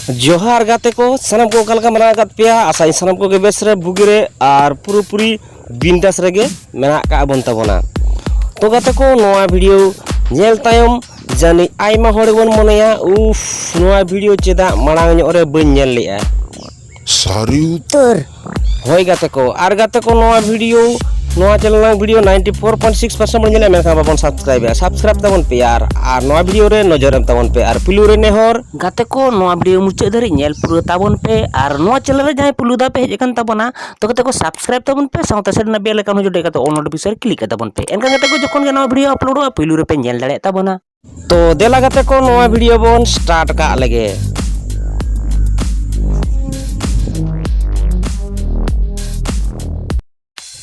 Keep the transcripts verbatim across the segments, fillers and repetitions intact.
ᱡᱚᱦᱟᱨ ᱜᱟᱛᱮ ᱠᱚ, ᱥᱟᱱᱟᱢ ᱠᱚ ᱚᱠᱟ ᱞᱮᱠᱟ ᱢᱮᱱᱟᱜ ᱟᱠᱟᱫ ᱯᱮᱭᱟ? ᱟᱥᱟᱭᱟᱹᱧ ᱥᱟᱱᱟᱢ ᱠᱚᱜᱮ ᱵᱮᱥ ᱨᱮ, ᱵᱩᱜᱤ ᱨᱮ ᱟᱨ ᱯᱩᱨᱟᱹᱯᱩᱨᱤ ᱵᱤᱱᱫᱟᱥ ᱨᱮᱜᱮ ᱢᱮᱱᱟᱜ ᱟᱠᱟᱫ ᱵᱚᱱ ᱛᱟᱵᱚᱱᱟ᱾ ᱛᱚ ᱜᱟᱛᱮ ᱠᱚ, ᱱᱚᱣᱟ ᱵᱷᱤᱰᱤᱭᱳ ᱧᱮᱞ ᱛᱟᱭᱚᱢ ᱡᱟᱹᱱᱤᱡ ᱟᱭᱢᱟ ᱦᱚᱲ ᱵᱚᱱ ᱢᱚᱱᱮᱭᱟ, "ᱩᱯᱷ, ᱱᱚᱣᱟ ᱵᱷᱤᱰᱤᱭᱳ ᱪᱮᱫᱟᱜ ᱢᱟᱲᱟᱝ ᱧᱚᱜ ᱨᱮ ᱵᱟᱹᱧ ᱧᱮᱞ ᱞᱮᱜᱼᱟ?" ᱥᱟᱹᱨᱤ ᱩᱛᱟᱹᱨ᱾ ᱦᱳᱭ ᱜᱟᱛᱮ ᱠᱚ, ᱟᱨ ᱜᱟᱛᱮ ᱠᱚ, ᱱᱚᱣᱟ ᱵᱷᱤᱰᱤᱭᱳ, ᱱᱚᱣᱟ ᱪᱮᱱᱮᱞ ᱨᱮᱱᱟᱜ video ninety four point six percent ᱵᱚᱱ ᱧᱮᱞᱮᱫᱼᱟ, ᱢᱮᱱᱠᱷᱟᱱ ᱵᱟᱵᱚᱱ ᱥᱟᱵᱥᱠᱨᱟᱭᱤᱵᱮᱫᱼᱟ᱾ ᱥᱟᱵᱥᱠᱨᱟᱭᱤᱵ ᱛᱟᱵᱚᱱ ᱯᱮ ᱟᱨ, ᱟᱨ ᱱᱚᱣᱟ ᱵᱷᱤᱰᱤᱭᱳ ᱨᱮ ᱱᱚᱡᱚᱨ ᱮᱢ ᱛᱟᱵᱚᱱ ᱯᱮ᱾ ᱟᱨ ᱯᱩᱭᱞᱩ ᱨᱮ ᱱᱮᱦᱚᱨ, ᱜᱟᱛᱮ ᱠᱚ, ᱱᱚᱣᱟ ᱵᱷᱤᱰᱤᱭᱳ ᱢᱩᱪᱟᱹᱫ ᱫᱷᱟᱹᱨᱤᱡ ᱧᱮᱞ ᱯᱩᱨᱟᱹᱣ ᱛᱟᱵᱚᱱ ᱯᱮ ᱟᱨ ᱱᱚᱣᱟ ᱪᱮᱱᱮᱞ ᱨᱮ ᱡᱟᱦᱟᱸᱭ ᱯᱩᱭᱞᱩ ᱫᱷᱟᱣ ᱯᱮ ᱦᱮᱡ ᱟᱠᱟᱱ ᱛᱟᱵᱚᱱᱟ, ᱛᱚ ᱜᱟᱛᱮ ᱠᱚ, ᱥᱟᱵᱥᱠᱨᱟᱭᱤᱵ ᱛᱟᱵᱚᱱ ᱯᱮ, ᱥᱟᱶᱛᱮ ᱥᱟᱹᱨᱤᱱᱟᱜ ᱵᱮᱞ ᱟᱭᱠᱚᱱ ᱦᱚᱸ ᱡᱚᱴᱮᱫ ᱠᱟᱛᱮ ᱚᱞ ᱱᱳᱴᱤᱯᱷᱤᱠᱮᱥᱚᱱ ᱠᱞᱤᱠ ᱠᱟᱛᱟᱵᱚᱱ ᱯᱮ᱾ ᱮᱱᱠᱷᱟᱱ ᱜᱟᱛᱮ ᱠᱚ, ᱡᱚᱠᱷᱚᱱ ᱜᱮ ᱱᱟᱣᱟ ᱵᱷᱤᱰᱤᱭᱳ ᱟᱯᱞᱳᱰᱚᱜᱼᱟ, ᱯᱩᱭᱞᱩ ᱨᱮᱯᱮ ᱧᱮᱞ ᱫᱟᱲᱮᱭᱟᱜ ᱛᱟᱵᱚᱱᱟ᱾ ᱛᱚ ᱫᱮᱞᱟ ᱜᱟᱛᱮ ᱠᱚ, ᱱᱚᱣᱟ ᱵᱷᱤᱰᱤᱭᱳ ᱵᱚᱱ ᱥᱴᱟᱨᱴ ᱠᱟᱜ ᱞᱮᱜᱮ᱾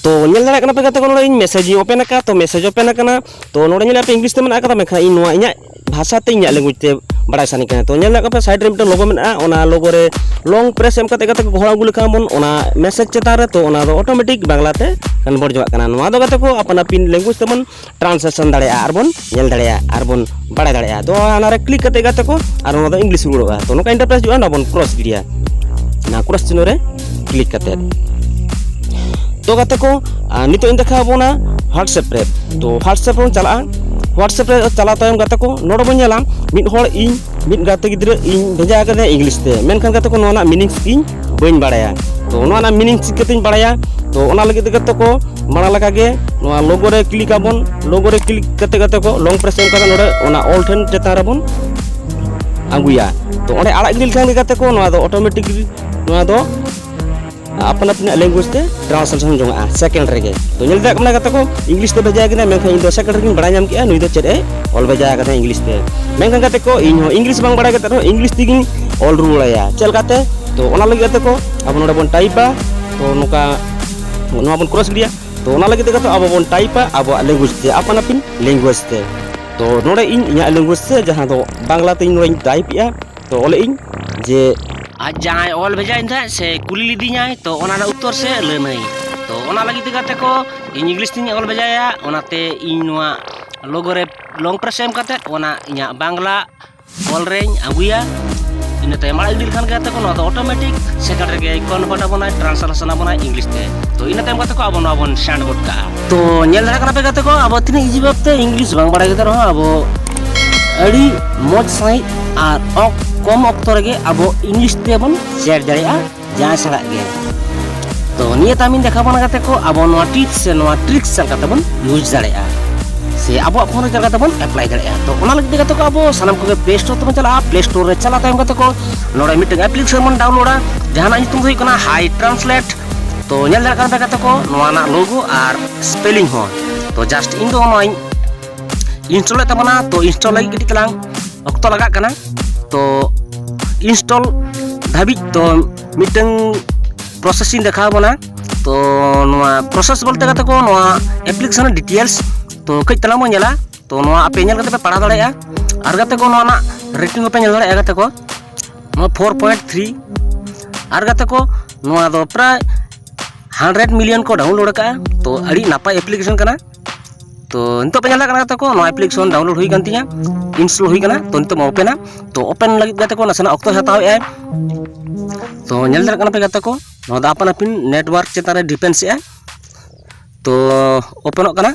ᱛᱚ ᱧᱮᱞ ᱫᱟᱲᱮᱭᱟᱜ ᱠᱟᱱᱟ ᱯᱮ ᱜᱟᱛᱮ ᱠᱚ, ᱱᱚᱰᱮ ᱤᱧ ᱢᱮᱥᱮᱡᱽ ᱤᱧ ᱳᱯᱮᱱ ᱟᱠᱟᱫ᱾ ᱛᱚ ᱢᱮᱥᱮᱡᱽ ᱳᱯᱮᱱ ᱟᱠᱟᱱᱟ, ᱛᱚ ᱱᱚᱰᱮ ᱧᱮᱞᱮᱫ ᱯᱮ ᱤᱝᱞᱤᱥ ᱛᱮ ᱢᱮᱱᱟᱜ ᱟᱠᱟᱫᱟ, ᱢᱮᱱᱠᱷᱟᱱ ᱤᱧ ᱱᱚᱣᱟ ᱤᱧᱟᱹᱜ ᱵᱷᱟᱥᱟ ᱛᱮ, ᱤᱧᱟᱹᱜ ᱞᱮᱝᱜᱩᱭᱮᱡᱽ ᱛᱮ ᱵᱟᱲᱟᱭ ᱥᱟᱱᱟᱧ ᱠᱟᱱᱟ᱾ ᱛᱚ ᱧᱮᱞ ᱫᱟᱲᱮᱭᱟᱜ ᱠᱟᱱᱟ ᱯᱮ, ᱥᱟᱭᱤᱰ ᱨᱮ ᱢᱤᱫᱴᱟᱝ ᱞᱳᱜᱳ ᱢᱮᱱᱟᱜᱼᱟ, ᱚᱱᱟ ᱞᱳᱜᱳ ᱨᱮ ᱞᱚᱝ ᱯᱨᱮᱥ ᱮᱢ ᱠᱟᱛᱮ ᱜᱟᱛᱮ ᱠᱚ ᱜᱚᱦᱚᱲ ᱟᱹᱜᱩ ᱞᱮᱠᱷᱟᱱ ᱵᱚᱱ ᱚᱱᱟ ᱢᱮᱥᱮᱡᱽ ᱪᱮᱛᱟᱱ ᱨᱮ, ᱛᱚ ᱚᱱᱟ ᱫᱚ ᱚᱴᱳᱢᱮᱴᱤᱠ ᱵᱟᱝᱞᱟ ᱛᱮ ᱠᱚᱱᱵᱷᱟᱨᱴ ᱪᱟᱵᱟᱜ ᱠᱟᱱᱟ᱾ ᱱᱚᱣᱟ ᱫᱚ ᱜᱟᱛᱮ ᱠᱚ ᱟᱯᱟᱱ ᱟᱹᱯᱤᱱ ᱞᱮᱝᱜᱩᱭᱮᱡᱽ ᱛᱮᱵᱚᱱ ᱴᱨᱟᱱᱥᱞᱮᱥᱚᱱ ᱫᱟᱲᱮᱭᱟᱜᱼᱟ ᱟᱨ ᱵᱚᱱ ᱧᱮᱞ ᱫᱟᱲᱮᱭᱟᱜᱼᱟ ᱟᱨ ᱵᱚᱱ ᱵᱟᱲᱟᱭ ᱫᱟᱲᱮᱭᱟᱜᱼᱟ᱾ ᱛᱚ ᱚᱱᱟ ᱨᱮ ᱠᱞᱤᱠ ᱠᱟᱛᱮ ᱜᱟᱛᱮ ᱠᱚ, ᱟᱨ ᱚᱱᱟ ᱫᱚ ᱤᱝᱞᱤᱥ ᱨᱩᱣᱟᱹᱲᱚᱜᱼᱟ᱾ ᱛᱚ ᱱᱚᱝᱠᱟ ᱤᱱᱴᱟᱨᱯᱷᱮᱥ ᱦᱤᱡᱩᱜᱼᱟ, ᱱᱚᱣᱟ ᱵᱚᱱ ᱠᱨᱚᱥ ᱜᱤᱰᱤᱭᱟ, ᱚᱱᱟ ᱠᱨᱚᱥ ᱪᱤᱱᱦᱟᱹ ᱨᱮ ᱠᱞᱤᱠ ᱠᱟᱛᱮ᱾ ᱛᱚ ᱜᱟᱛᱮ ᱠᱚ, ᱟᱨ ᱱᱤᱛᱚᱜ ᱤᱧ ᱫᱮᱠᱷᱟᱣ ᱟᱵᱚᱱᱟ WhatsApp ᱨᱮ᱾ ᱛᱚ WhatsApp ᱨᱮᱵᱚᱱ ᱪᱟᱞᱟᱜᱼᱟ᱾ WhatsApp ᱨᱮ ᱪᱟᱞᱟᱣ ᱛᱟᱭᱚᱢ ᱜᱟᱛᱮ ᱠᱚ, ᱱᱚᱰᱮ ᱵᱚᱱ ᱧᱮᱞᱟ ᱢᱤᱫ ᱦᱚᱲ, ᱤᱧ ᱢᱤᱫ ᱜᱟᱛᱮ ᱜᱤᱫᱽᱨᱟᱹ ᱤᱧ ᱵᱷᱮᱡᱟ ᱟᱠᱟᱫᱮᱭᱟ ᱤᱝᱞᱤᱥ ᱛᱮ, ᱢᱮᱱᱠᱷᱟᱱ ᱜᱟᱛᱮ ᱠᱚ, ᱱᱚᱣᱟ ᱨᱮᱱᱟᱜ ᱢᱤᱱᱤᱝᱥ ᱤᱧ ᱵᱟᱹᱧ ᱵᱟᱲᱟᱭᱟ᱾ ᱛᱚ ᱱᱚᱣᱟ ᱨᱮᱱᱟᱜ ᱢᱤᱱᱤᱝ ᱪᱤᱠᱟᱹᱛᱤᱧ ᱵᱟᱲᱟᱭᱟ? ᱛᱚ ᱚᱱᱟ ᱞᱟᱹᱜᱤᱫ ᱛᱮ ᱜᱟᱛᱮ ᱠᱚ, ᱢᱟᱲᱟᱝ ᱞᱮᱠᱟ ᱜᱮ ᱱᱚᱣᱟ ᱞᱳᱜᱳ ᱨᱮ ᱠᱞᱤᱠ ᱟᱵᱚᱱ᱾ ᱞᱳᱜᱳ ᱨᱮ ᱠᱞᱤᱠ ᱠᱟᱛᱮ ᱜᱟᱛᱮ ᱠᱚ, ᱞᱚᱝ ᱯᱨᱮᱥ ᱮᱢ ᱠᱟᱛᱮ ᱱᱚᱰᱮ ᱚᱱᱟ ᱚᱞ ᱴᱷᱮᱱ ᱪᱮᱛᱟᱱ ᱨᱮᱵᱚᱱ ᱟᱹᱜᱩᱭᱟ᱾ ᱛᱚ ᱚᱸᱰᱮ ᱟᱲᱟᱜ ᱜᱤᱰᱤ ᱞᱮᱠᱷᱟᱱ ᱜᱮ ᱜᱟᱛᱮ ᱠᱚ, ᱱᱚᱣᱟ ᱫᱚ ᱚᱴᱳᱢᱮᱴᱤᱠ ᱱᱚᱣᱟ ᱫᱚ ᱟᱯᱟᱱ ᱟᱹᱯᱤᱱᱟᱜ ᱞᱮᱝᱜᱩᱭᱮᱡᱽ ᱛᱮ ᱴᱨᱟᱱᱥᱞᱮᱥᱚᱱ ᱡᱚᱝᱟᱜᱼᱟ ᱥᱮᱠᱮᱱᱰ ᱨᱮᱜᱮ᱾ ᱛᱚ ᱧᱮᱞ ᱫᱟᱲᱮᱭᱟᱜ ᱠᱟᱱᱟ ᱜᱟᱛᱮ ᱠᱚ, ᱤᱝᱞᱤᱥ ᱛᱮ ᱵᱷᱮᱡᱟ ᱠᱟᱱᱟ, ᱢᱮᱱᱠᱷᱟᱱ ᱤᱧ ᱫᱚ ᱥᱮᱠᱮᱱᱰ ᱨᱮᱜᱤᱧ ᱵᱟᱲᱟᱭ ᱧᱟᱢ ᱠᱮᱫᱼᱟ ᱱᱩᱭ ᱫᱚ ᱪᱮᱫ ᱮ ᱚᱞ ᱵᱷᱮᱡᱟ ᱟᱠᱟᱫᱟ ᱤᱝᱞᱤᱥ ᱛᱮ᱾ ᱢᱮᱱᱠᱷᱟᱱ ᱜᱟᱛᱮ ᱠᱚ, ᱤᱧ ᱦᱚᱸ ᱤᱝᱞᱤᱥ ᱵᱟᱝ ᱵᱟᱲᱟᱭ ᱠᱟᱛᱮ ᱨᱮᱦᱚᱸ ᱤᱝᱞᱤᱥ ᱛᱮᱜᱤᱧ ᱚᱞ ᱨᱩᱣᱟᱹᱲ ᱟᱭᱟ᱾ ᱪᱮᱫ ᱞᱮᱠᱟᱛᱮ? ᱛᱚ ᱚᱱᱟ ᱞᱟᱹᱜᱤᱫ ᱜᱟᱛᱮ ᱠᱚ, ᱟᱵᱚ ᱱᱚᱰᱮ ᱵᱚᱱ ᱴᱟᱭᱤᱯᱟ᱾ ᱛᱚ ᱱᱚᱝᱠᱟ ᱱᱚᱣᱟ ᱵᱚᱱ ᱠᱨᱚᱥ ᱜᱤᱰᱤᱭᱟ᱾ ᱛᱚ ᱚᱱᱟ ᱞᱟᱹᱜᱤᱫ ᱛᱮ ᱜᱟᱛᱮ ᱠᱚ, ᱟᱵᱚ ᱵᱚᱱ ᱴᱟᱭᱤᱯᱟ ᱟᱵᱚᱣᱟᱜ ᱞᱮᱝᱜᱩᱭᱮᱡᱽ ᱛᱮ, ᱟᱯᱟᱱ ᱟᱹᱯᱤᱱ ᱞᱮᱝᱜᱩᱭᱮᱡᱽ ᱛᱮ᱾ ᱛᱚ ᱱᱚᱰᱮ ᱤᱧ ᱤᱧᱟᱹᱜ ᱞᱮᱝᱜᱩᱭᱮᱡᱽ ᱛᱮ, ᱡᱟᱦᱟᱸ ᱫᱚ ᱵᱟᱝᱞᱟ ᱛᱮ ᱤᱧ ᱱᱚᱰᱮᱧ ᱴᱟᱭᱤᱯ ᱮᱜᱼᱟ᱾ ᱛᱚ ᱚᱞᱮᱫ ᱤᱧ ᱡᱮ, ᱟᱡ ᱡᱟᱦᱟᱸᱭ ᱚᱞ ᱵᱷᱮᱡᱟᱭᱤᱧ ᱛᱟᱦᱮᱸᱫ ᱥᱮ ᱠᱩᱞᱤ ᱞᱤᱫᱤᱧᱟᱭ, ᱛᱚ ᱚᱱᱟ ᱨᱮᱱᱟᱜ ᱩᱛᱛᱚᱨ ᱥᱮ ᱞᱟᱹᱱᱟᱹᱭ᱾ ᱛᱚ ᱚᱱᱟ ᱞᱟᱹᱜᱤᱫ ᱛᱮ ᱜᱟᱛᱮ ᱠᱚ, ᱤᱧ ᱤᱝᱞᱤᱥ ᱛᱤᱧ ᱚᱞ ᱵᱷᱮᱡᱟᱭᱟ, ᱚᱱᱟᱛᱮ ᱤᱧ ᱱᱚᱣᱟ ᱞᱳᱜᱳ ᱨᱮ ᱞᱚᱝ ᱯᱨᱮᱥ ᱮᱢ ᱠᱟᱛᱮᱫ ᱚᱱᱟ ᱤᱧᱟᱹᱜ ᱵᱟᱝᱞᱟ ᱚᱞ ᱨᱮᱧ ᱟᱹᱜᱩᱭᱟ᱾ ᱤᱱᱟᱹ ᱛᱟᱭᱚᱢ ᱟᱲᱟᱜ ᱜᱤᱰᱤ ᱞᱮᱠᱷᱟᱱ ᱜᱮ ᱜᱟᱛᱮ ᱠᱚ, ᱱᱚᱣᱟ ᱫᱚ automatic second ᱨᱮᱜᱮ convert ᱟᱵᱚᱱᱟᱭ, translation ᱟᱵᱚᱱᱟᱭ English ᱛᱮ᱾ ᱛᱚ ᱤᱱᱟᱹ ᱛᱟᱭᱚᱢ ᱜᱟᱛᱮ ᱠᱚ ᱟᱵᱚ ᱱᱚᱣᱟ ᱵᱚᱱ send ᱜᱚᱫ ᱠᱟᱜᱼᱟ᱾ ᱛᱚ ᱧᱮᱞ ᱫᱟᱲᱮᱭᱟᱜ ᱠᱟᱱᱟ ᱯᱮ ᱜᱟᱛᱮ ᱠᱚ, ᱟᱵᱚ ᱛᱤᱱᱟᱹᱜ easy ᱵᱷᱟᱵ ᱛᱮ English ᱵᱟᱝ ᱵᱟᱲᱟᱭ ᱠᱟᱛᱮ ᱨᱮᱦᱚᱸ ᱟᱵᱚ ᱟᱹᱰᱤ ᱢᱚᱡᱽ ᱥᱟᱺᱦᱤᱡ ᱟᱨ ᱚᱠ-, ᱠᱚᱢ ᱚᱠᱛᱚ ᱨᱮᱜᱮ ᱟᱵᱚ English ᱛᱮᱵᱚᱱ chat ᱫᱟᱲᱮᱭᱟᱜᱼᱟ ᱡᱟᱦᱟᱸᱭ ᱥᱟᱞᱟᱜ ᱜᱮ᱾ ᱛᱚ ᱱᱤᱭᱟᱹ ᱛᱟᱭᱚᱢᱤᱧ ᱫᱮᱠᱷᱟᱣ ᱵᱚᱱᱟ ᱜᱟᱛᱮ ᱠᱚ, ᱟᱵᱚ ᱱᱚᱣᱟ tips ᱥᱮ ᱱᱚᱣᱟ tricks ᱪᱮᱫ ᱞᱮᱠᱟ ᱛᱮᱵᱚᱱ use ᱫᱟᱲᱮᱭᱟᱜᱼᱟ ᱥᱮ ᱟᱵᱚᱣᱟᱜ phone ᱨᱮ ᱪᱮᱫ ᱞᱮᱠᱟ ᱛᱮᱵᱚᱱ apply ᱫᱟᱲᱮᱭᱟᱜᱼᱟ᱾ ᱛᱚ ᱚᱱᱟ ᱞᱟᱹᱜᱤᱫ ᱛᱮ ᱜᱟᱛᱮ ᱠᱚ ᱟᱵᱚ ᱥᱟᱱᱟᱢ ᱠᱚᱜᱮ Play Store ᱛᱮᱵᱚᱱ ᱪᱟᱞᱟᱜᱼᱟ᱾ Play Store ᱨᱮ ᱪᱟᱞᱟᱣ ᱛᱟᱭᱚᱢ ᱜᱟᱛᱮ ᱠᱚ ᱱᱚᱰᱮ ᱢᱤᱫᱴᱮᱱ application ᱵᱚᱱ downloadᱟ, ᱡᱟᱦᱟᱸᱱᱟᱜ ᱧᱩᱛᱩᱢ ᱫᱚ ᱦᱩᱭᱩᱜ ᱠᱟᱱᱟ Hi Translate᱾ ᱛᱚ ᱧᱮᱞ ᱫᱟᱲᱮᱭᱟᱜ ᱠᱟᱱ ᱯᱮ ᱜᱟᱛᱮ ᱠᱚ, ᱱᱚᱣᱟ ᱨᱮᱱᱟᱜ logo ᱟᱨ spelling ᱦᱚᱸ᱾ ᱛᱚ just ᱤᱧ ᱫᱚ ᱱᱚᱣᱟᱧ install ᱮᱫ ᱛᱟᱵᱚᱱᱟ᱾ ᱛᱚ install ᱞᱟᱹᱜᱤᱫ ᱠᱟᱹᱴᱤᱡ ᱛᱟᱞᱟᱝ ᱚᱠᱛᱚ ᱞᱟᱜᱟᱜ ᱠᱟᱱᱟ᱾ ᱛᱚ install ᱫᱷᱟᱹᱵᱤᱡ ᱛᱚ ᱢᱤᱫᱴᱟᱝ process ᱤᱧ ᱫᱮᱠᱷᱟᱣ ᱟᱵᱚᱱᱟ᱾ ᱛᱚ ᱱᱚᱣᱟ process ᱵᱚᱞᱛᱮ ᱜᱟᱛᱮ ᱠᱚ, ᱱᱚᱣᱟ application details ᱛᱚ ᱠᱟᱹᱡ ᱛᱟᱞᱟᱝ ᱵᱚᱱ ᱧᱮᱞᱟ᱾ ᱛᱚ ᱱᱚᱣᱟ ᱟᱯᱮ ᱧᱮᱞ ᱠᱟᱛᱮ ᱯᱮ ᱯᱟᱲᱦᱟᱣ ᱫᱟᱲᱮᱭᱟᱜᱼᱟ᱾ ᱟᱨ ᱜᱟᱛᱮ ᱠᱚ, ᱱᱚᱣᱟ ᱨᱮᱱᱟᱜ rating ᱦᱚᱸᱯᱮ ᱧᱮᱞ ᱫᱟᱲᱮᱭᱟᱜᱼᱟ ᱜᱟᱛᱮ ᱠᱚ, ᱱᱚᱣᱟ four point three᱾ ᱟᱨ ᱜᱟᱛᱮ ᱠᱚ, ᱱᱚᱣᱟ ᱫᱚ ᱯᱨᱟᱭ hundred million ᱠᱚ download ᱟᱠᱟᱫᱼᱟ᱾ ᱛᱚ ᱟᱹᱰᱤ ᱱᱟᱯᱟᱭ application ᱠᱟᱱᱟ᱾ ᱛᱚ ᱱᱤᱛᱚᱜ ᱯᱮ ᱧᱮᱞ ᱫᱟᱲᱮᱭᱟᱜ ᱠᱟᱱᱟ ᱜᱟᱛᱮ ᱠᱚ, ᱱᱚᱣᱟ application download ᱦᱩᱭ ᱠᱟᱱ ᱛᱤᱧᱟ, install ᱦᱩᱭ ᱠᱟᱱᱟ᱾ ᱛᱚ ᱱᱤᱛᱚᱜ ᱢᱟ open ᱟ᱾ ᱛᱚ open ᱞᱟᱹᱜᱤᱫ ᱜᱟᱛᱮ ᱠᱚ ᱱᱟᱥᱮᱱᱟᱜ ᱚᱠᱛᱚᱭ ᱦᱟᱛᱟᱣᱮᱫᱼᱟᱭ᱾ ᱛᱚ ᱧᱮᱞ ᱫᱟᱲᱮᱭᱟᱜ ᱠᱟᱱᱟ ᱯᱮ ᱜᱟᱛᱮ ᱠᱚ, ᱱᱚᱣᱟ ᱫᱚ ᱟᱯᱟᱱ ᱟᱹᱯᱤᱱ network ᱪᱮᱛᱟᱱ ᱨᱮ depend ᱮᱫᱼᱟ᱾ ᱛᱚ open ᱚᱜ ᱠᱟᱱᱟ᱾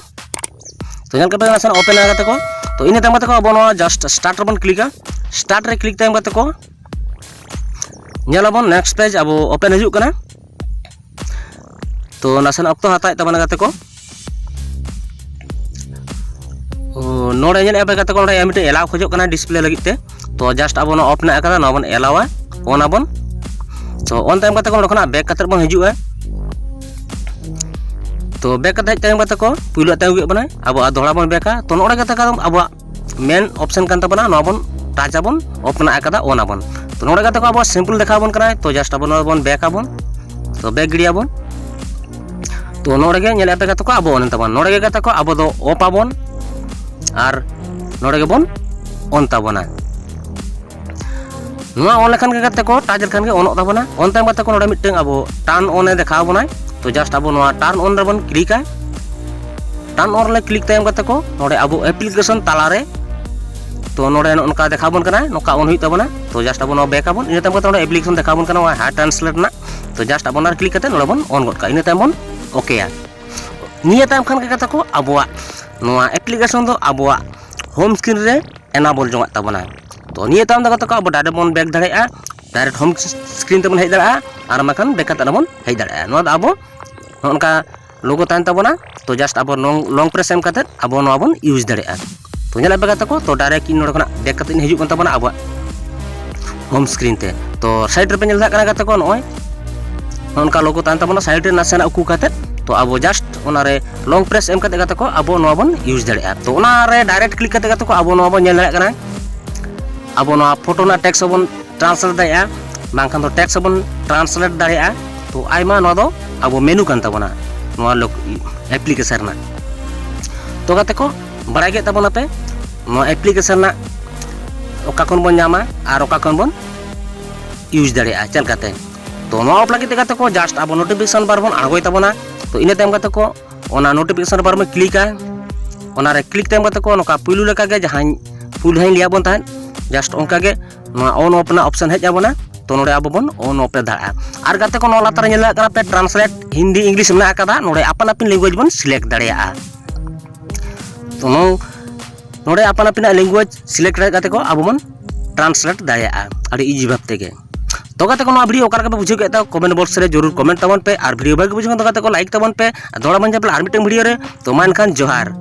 ᱛᱚ ᱧᱮᱞ ᱠᱟᱛᱮ ᱱᱟᱥᱮᱱᱟᱜ open ᱟ ᱜᱟᱛᱮ ᱠᱚ᱾ ᱛᱚ ᱤᱱᱟᱹ ᱛᱟᱭᱚᱢ ᱜᱟᱛᱮ ᱠᱚ ᱟᱵᱚ ᱱᱚᱣᱟ just start ᱨᱮᱵᱚᱱ click ᱟ᱾ Start ᱨᱮ click ᱛᱟᱭᱚᱢ ᱜᱟᱛᱮ ᱠᱚ ᱧᱮᱞ ᱟᱵᱚᱱ next page ᱟᱵᱚ open ᱦᱤᱡᱩᱜ ᱠᱟᱱᱟ᱾ ᱛᱚ ᱱᱟᱥᱮᱱᱟᱜ ᱚᱠᱛᱚ ᱦᱟᱛᱟᱣᱮᱫ ᱛᱟᱵᱚᱱᱟ ᱜᱟᱛᱮ ᱠᱚ᱾ ᱚ, ᱱᱚᱰᱮ ᱧᱮᱞᱮᱫᱼᱟ ᱯᱮ ᱜᱟᱛᱮ ᱠᱚ, ᱱᱚᱰᱮ ᱢᱤᱫᱴᱮᱱ allow ᱠᱷᱚᱡᱚᱜ ᱠᱟᱱᱟ display ᱞᱟᱹᱜᱤᱫ ᱛᱮ᱾ ᱛᱚ just ᱟᱵᱚ ᱱᱚᱣᱟ off ᱢᱮᱱᱟᱜ ᱟᱠᱟᱫᱟ, ᱱᱚᱣᱟ ᱵᱚᱱ allow ᱟ, on ᱟᱵᱚᱱ᱾ ᱛᱚ on ᱛᱟᱭᱚᱢ ᱜᱟᱛᱮ ᱠᱚ ᱱᱚᱰᱮ ᱠᱷᱚᱱᱟᱜ back ᱠᱟᱛᱮᱫ ᱵᱚᱱ ᱦᱤᱡᱩᱜᱼᱟ᱾ ᱛᱚ back ᱠᱟᱛᱮ ᱦᱮᱡ ᱛᱟᱭᱚᱢ ᱜᱟᱛᱮ ᱠᱚ ᱯᱩᱭᱞᱩ ᱛᱟᱭᱚᱢ ᱦᱩᱭᱩᱜ ᱠᱟᱱᱟ, ᱟᱵᱚ ᱟᱨ ᱫᱚᱦᱲᱟ ᱵᱚᱱ back ᱟ᱾ ᱛᱚ ᱱᱚᱰᱮ ᱜᱟᱛᱮ ᱠᱚ ᱟᱵᱚᱣᱟᱜ main option ᱠᱟᱱ ᱛᱟᱵᱚᱱᱟ, ᱱᱚᱣᱟ ᱵᱚᱱ touch ᱟᱵᱚᱱ, off ᱢᱮᱱᱟᱜ ᱟᱠᱟᱫᱟ, on ᱟᱵᱚᱱ᱾ ᱛᱚ ᱱᱚᱰᱮ ᱜᱟᱛᱮ ᱠᱚ ᱟᱵᱚ simple ᱫᱮᱠᱷᱟᱣ ᱟᱵᱚᱱ ᱠᱟᱱᱟᱭ᱾ ᱛᱚ just ᱟᱵᱚ ᱱᱚᱣᱟ ᱵᱚᱱ back ᱟᱵᱚᱱ᱾ ᱛᱚ back ᱜᱤᱰᱤᱭᱟᱵᱚᱱ᱾ ᱛᱚ ᱱᱚᱰᱮ ᱜᱮ ᱧᱮᱞᱮᱫ ᱯᱮ ᱜᱟᱛᱮ ᱠᱚ ᱟᱵᱚ on ᱮᱱ ᱛᱟᱵᱚᱱ᱾ ᱱᱚᱰᱮ ᱜᱮ ᱜᱟᱛᱮ ᱠᱚ ᱟᱵᱚ ᱫᱚ off ᱟᱵᱚᱱ ᱟᱨ ᱱᱚᱰᱮ ᱜᱮᱵᱚᱱ on ᱛᱟᱵᱚᱱᱟ᱾ ᱱᱚᱣᱟ on ᱞᱮᱠᱷᱟᱱ ᱜᱮ ᱜᱟᱛᱮ ᱠᱚ touch ᱞᱮᱠᱷᱟᱱ ᱜᱮ ᱚᱱᱚᱜ ᱛᱟᱵᱚᱱᱟ᱾ On ᱛᱟᱭᱚᱢ ᱜᱟᱛᱮ ᱠᱚ ᱱᱚᱰᱮ ᱢᱤᱫᱴᱟᱝ ᱟᱵᱚ turn on ᱮ ᱫᱮᱠᱷᱟᱣ ᱵᱚᱱᱟᱭ᱾ ᱛᱚ just ᱟᱵᱚ ᱱᱚᱣᱟ turn on ᱨᱮᱵᱚᱱ click ᱟ᱾ Turn on ᱨᱮ click ᱛᱟᱭᱚᱢ ᱜᱟᱛᱮ ᱠᱚ ᱱᱚᱰᱮ ᱟᱵᱚ application ᱛᱟᱞᱟᱨᱮ ᱛᱚ ᱱᱚᱰᱮ ᱱᱚᱜᱼᱚ ᱱᱚᱝᱠᱟ ᱫᱮᱠᱷᱟᱣ ᱵᱚᱱ ᱠᱟᱱᱟ, ᱱᱚᱝᱠᱟ on ᱦᱩᱭᱩᱜ ᱛᱟᱵᱚᱱᱟ᱾ ᱛᱚ just ᱟᱵᱚ ᱱᱚᱣᱟ back ᱟᱵᱚᱱ, ᱤᱱᱟᱹ ᱛᱟᱭᱚᱢ ᱠᱟᱛᱮ ᱱᱚᱰᱮ application ᱫᱮᱠᱷᱟᱣ ᱵᱚᱱ ᱠᱟᱱᱟ, ᱱᱚᱣᱟ high translate ᱨᱮᱱᱟᱜ᱾ ᱛᱚ just ᱟᱵᱚ ᱚᱱᱟ ᱨᱮ click ᱠᱟᱛᱮ ᱱᱚᱰᱮ ᱵᱚᱱ on ᱜᱚᱫ ᱠᱟᱜᱼᱟ, ᱤᱱᱟᱹ ᱛᱟᱭᱚᱢ ᱵᱚᱱ okayᱟ᱾ ᱱᱤᱭᱟᱹ ᱛᱟᱭᱚᱢ ᱠᱷᱟᱱ ᱜᱮ ᱜᱟᱛᱮ ᱠᱚ ᱟᱵᱚᱣᱟᱜ ᱱᱚᱣᱟ application ᱫᱚ ᱟᱵᱚᱣᱟᱜ home screen ᱨᱮ enable ᱡᱚᱝᱟᱜ ᱛᱟᱵᱚᱱᱟ᱾ ᱛᱚ ᱱᱤᱭᱟᱹ ᱛᱟᱭᱚᱢ ᱫᱚ ᱜᱟᱛᱮ ᱠᱚ ᱟᱵᱚ direct ᱵᱚᱱ back ᱫᱟᱲᱮᱭᱟᱜᱼᱟ, direct home screen ᱛᱮᱵᱚᱱ ᱦᱮᱡ ᱫᱟᱲᱮᱭᱟᱜᱼᱟ, ᱟᱨ ᱵᱟᱝᱠᱷᱟᱱ back ᱠᱟᱛᱮ ᱵᱚᱱ ᱦᱮᱡ ᱫᱟᱲᱮᱭᱟᱜᱼᱟ᱾ ᱱᱚᱣᱟ ᱫᱚ ᱟᱵᱚ ᱱᱚᱜᱼᱚ ᱱᱚᱝᱠᱟ logo ᱛᱟᱦᱮᱱ ᱛᱟᱵᱚᱱᱟ᱾ ᱛᱚ just ᱟᱵᱚ long, long press ᱮᱢ ᱠᱟᱛᱮ ᱟᱵᱚ ᱱᱚᱣᱟ ᱵᱚᱱ use ᱫᱟᱲᱮᱭᱟᱜᱼᱟ᱾ ᱛᱚ ᱧᱮᱞᱮᱫ ᱯᱮ ᱜᱟᱛᱮ ᱠᱚ, ᱛᱚ direct ᱤᱧ ᱱᱚᱰᱮ ᱠᱷᱚᱱᱟᱜ back ᱠᱟᱛᱮ ᱤᱧ ᱦᱤᱡᱩᱜ ᱠᱟᱱ ᱛᱟᱵᱚᱱᱟ ᱟᱵᱚᱣᱟᱜ home screen ᱛᱮ᱾ ᱛᱚ side ᱨᱮᱯᱮ ᱧᱮᱞ ᱫᱟᱲᱮᱭᱟᱜ ᱠᱟᱱᱟ ᱜᱟᱛᱮ ᱠᱚ, ᱱᱚᱜᱼᱚᱭ ᱱᱚᱜᱼᱚ ᱱᱚᱝᱠᱟ logo ᱛᱟᱦᱮᱱ ᱛᱟᱵᱚᱱᱟ, side ᱨᱮ ᱱᱟᱥᱮᱱᱟᱜ ᱩᱠᱩ ᱠᱟᱛᱮ᱾ ᱛᱚ ᱟᱵᱚ just ᱚᱱᱟᱨᱮ long press ᱮᱢ ᱠᱟᱛᱮ ᱜᱟᱛᱮ ᱠᱚ ᱟᱵᱚ ᱱᱚᱣᱟ ᱵᱚᱱ use ᱫᱟᱲᱮᱭᱟᱜᱼᱟ᱾ ᱛᱚ ᱚᱱᱟᱨᱮ direct click ᱠᱟᱛᱮ ᱜᱟᱛᱮ ᱠᱚ ᱟᱵᱚ ᱱᱚᱣᱟ ᱵᱚᱱ ᱧᱮᱞ ᱫᱟᱲᱮᱭᱟᱜ ᱠᱟᱱᱟ, ᱟᱵᱚ ᱱᱚᱣᱟ photo ᱨᱮᱱᱟᱜ text ᱦᱚᱸᱵᱚᱱ translate ᱫᱟᱲᱮᱭᱟᱜᱼᱟ, ᱵᱟᱝᱠᱷᱟᱱ ᱫᱚ text ᱦᱚᱸᱵᱚᱱ translate ᱫᱟᱲᱮᱭᱟᱜᱼᱟ᱾ ᱛᱚ ᱟᱭᱢᱟ ᱱᱚᱣᱟ ᱫᱚ ᱟᱵᱚ menu ᱠᱟᱱ ᱛᱟᱵᱚᱱᱟ ᱱᱚᱣᱟ ᱞᱳᱠ-, application ᱨᱮᱱᱟᱜ᱾ ᱛᱚ ᱜᱟᱛᱮ ᱠᱚ, ᱵᱟᱲᱟᱭ ᱠᱮᱫ ᱛᱟᱵᱚᱱᱟᱯᱮ ᱱᱚᱣᱟ application ᱨᱮᱱᱟᱜ ᱚᱠᱟ ᱠᱷᱚᱱ ᱵᱚᱱ ᱧᱟᱢᱟ ᱟᱨ ᱚᱠᱟ ᱠᱷᱚᱱ ᱵᱚᱱ use ᱫᱟᱲᱮᱭᱟᱜᱼᱟ ᱪᱮᱫ ᱞᱮᱠᱟᱛᱮ᱾ ᱛᱚ ᱱᱚᱣᱟ off ᱞᱟᱹᱜᱤᱫ ᱛᱮ ᱜᱟᱛᱮ ᱠᱚ just ᱟᱵᱚ notification bar ᱵᱚᱱ ᱟᱬᱜᱚᱭ ᱛᱟᱵᱚᱱᱟ᱾ ᱛᱚ ᱤᱱᱟᱹ ᱛᱟᱭᱚᱢ ᱜᱟᱛᱮ ᱠᱚ ᱚᱱᱟ notification bar ᱵᱚᱱ clickᱟ᱾ ᱚᱱᱟᱨᱮ click ᱛᱟᱭᱚᱢ ᱜᱟᱛᱮ ᱠᱚ ᱱᱚᱝᱠᱟ ᱯᱩᱭᱞᱩ ᱞᱮᱠᱟᱜᱮ ᱡᱟᱦᱟᱸᱧ ᱯᱩᱭᱞᱩ ᱦᱟᱸᱧ ᱞᱟᱹᱭᱟᱫ ᱵᱚᱱ ᱛᱟᱦᱮᱸᱫ, just ᱚᱱᱠᱟᱜᱮ ᱱᱚᱣᱟ on off ᱨᱮᱱᱟᱜ option ᱦᱮᱡ ᱟᱵᱚᱱᱟ᱾ ᱛᱚ ᱱᱚᱰᱮ ᱟᱵᱚ ᱵᱚᱱ on off ᱨᱮ ᱫᱟᱲᱮᱭᱟᱜᱼᱟ᱾ ᱟᱨ ᱜᱟᱛᱮ ᱠᱚ, ᱱᱚᱣᱟ ᱞᱟᱛᱟᱨ ᱨᱮ ᱧᱮᱞ ᱫᱟᱲᱮᱭᱟᱜ ᱠᱟᱱᱟ ᱯᱮ translate ᱦᱤᱱᱫᱤ English ᱢᱮᱱᱟᱜ ᱟᱠᱟᱫᱟ, ᱱᱚᱰᱮ ᱟᱯᱟᱱ ᱟᱹᱯᱤᱱ language ᱵᱚᱱ select ᱫᱟᱲᱮᱭᱟᱜᱼᱟ᱾ ᱛᱚ ᱱᱚ-, ᱱᱚᱰᱮ ᱟᱯᱟᱱ ᱟᱹᱯᱤᱱᱟᱜ language select ᱨᱮ ᱜᱟᱛᱮ ᱠᱚ ᱟᱵᱚ ᱵᱚᱱ translate ᱫᱟᱲᱮᱭᱟᱜᱼᱟ ᱟᱹᱰᱤ easy ᱵᱷᱟᱵ ᱛᱮᱜᱮ᱾ ᱛᱚ ᱜᱟᱛᱮ ᱠᱚ, ᱱᱚᱣᱟ video ᱚᱠᱟ ᱞᱮᱠᱟ ᱯᱮ ᱵᱩᱡᱷᱟᱹᱣ ᱠᱮᱫ ᱛᱟᱵᱚᱱᱟ comment box ᱨᱮ ᱡᱚᱨᱩᱨ comment ᱛᱟᱵᱚᱱ ᱯᱮ, ᱟᱨ video ᱵᱷᱟᱜᱮ ᱵᱩᱡᱷᱟᱹᱣ ᱠᱷᱟᱱ ᱫᱚ ᱜᱟᱛᱮ ᱠᱚ like ᱛᱟᱵᱚᱱ ᱯᱮ᱾ ᱫᱚᱦᱲᱟ ᱵᱚᱱ ᱧᱟᱯᱟᱢᱟ ᱟᱨ ᱢᱤᱫᱴᱟᱝ video ᱨᱮ᱾ ᱛᱚ ᱢᱟ ᱮᱱᱠᱷᱟᱱ ᱡᱚᱦᱟᱨ᱾